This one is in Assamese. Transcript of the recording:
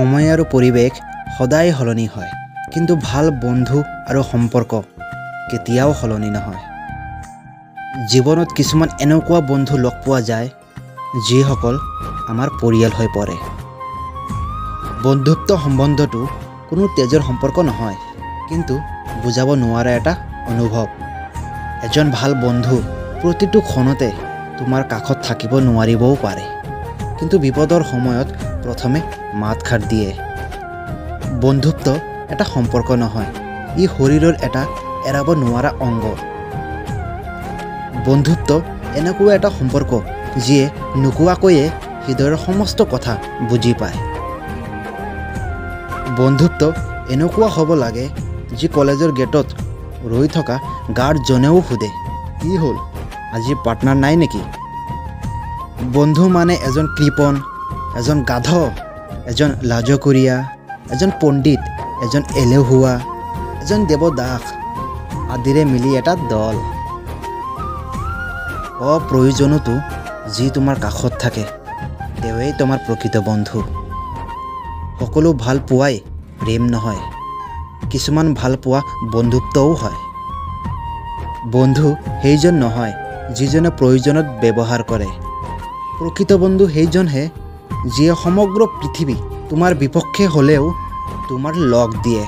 সময় আৰু পৰিৱেশ সদায় সলনি হয়, কিন্তু ভাল বন্ধু আৰু সম্পৰ্ক কেতিয়াও সলনি নহয়। জীৱনত কিছুমান এনেকুৱা বন্ধু লগ পোৱা যায় যিসকল আমাৰ পৰিয়াল হৈ পৰে। বন্ধুত্ব সম্বন্ধটো কোনো তেজৰ সম্পৰ্ক নহয়, কিন্তু বুজাব নোৱাৰা এটা অনুভৱ। এজন ভাল বন্ধু প্ৰতিটো ক্ষণতে তোমাৰ কাষত থাকিব নোৱাৰিবও পাৰে, কিন্তু বিপদৰ সময়ত প্ৰথমে মাতষাৰ দিয়ে। বন্ধুত্ব এটা সম্পৰ্ক নহয়, ই শৰীৰৰ এটা এৰাব নোৱাৰা অংগ। বন্ধুত্ব এনেকুৱা এটা সম্পৰ্ক যিয়ে নোকোৱাকৈয়ে হৃদয়ৰ সমস্ত কথা বুজি পায়। বন্ধুত্ব এনেকুৱা হ'ব লাগে যি কলেজৰ গেটত ৰৈ থকা গাৰ্ডজনেও সোধে, কি হ'ল আজি পাৰ্টনাৰ নাই নেকি? বন্ধু মানে এজন কৃপণ, এজন গাধ, এজন লাজকুৰীয়া, এজন পণ্ডিত, এজন এলেহুৱা, এজন দেৱদাস আদিৰে মিলি এটা দল। অপ্ৰয়োজনতো যি তোমাৰ কাষত থাকে তেওঁৱেই তোমাৰ প্ৰকৃত বন্ধু। সকলো ভাল পোৱাই প্ৰেম নহয়, কিছুমান ভাল পোৱা বন্ধুত্বও হয়। বন্ধু সেইজন নহয় যিজনে প্ৰয়োজনত ব্যৱহাৰ কৰে। প্ৰকৃত বন্ধু সেইজনহে যিয়ে সমগ্ৰ পৃথিৱী তোমাৰ বিপক্ষে হ'লেও তোমাৰ লগ দিয়ে।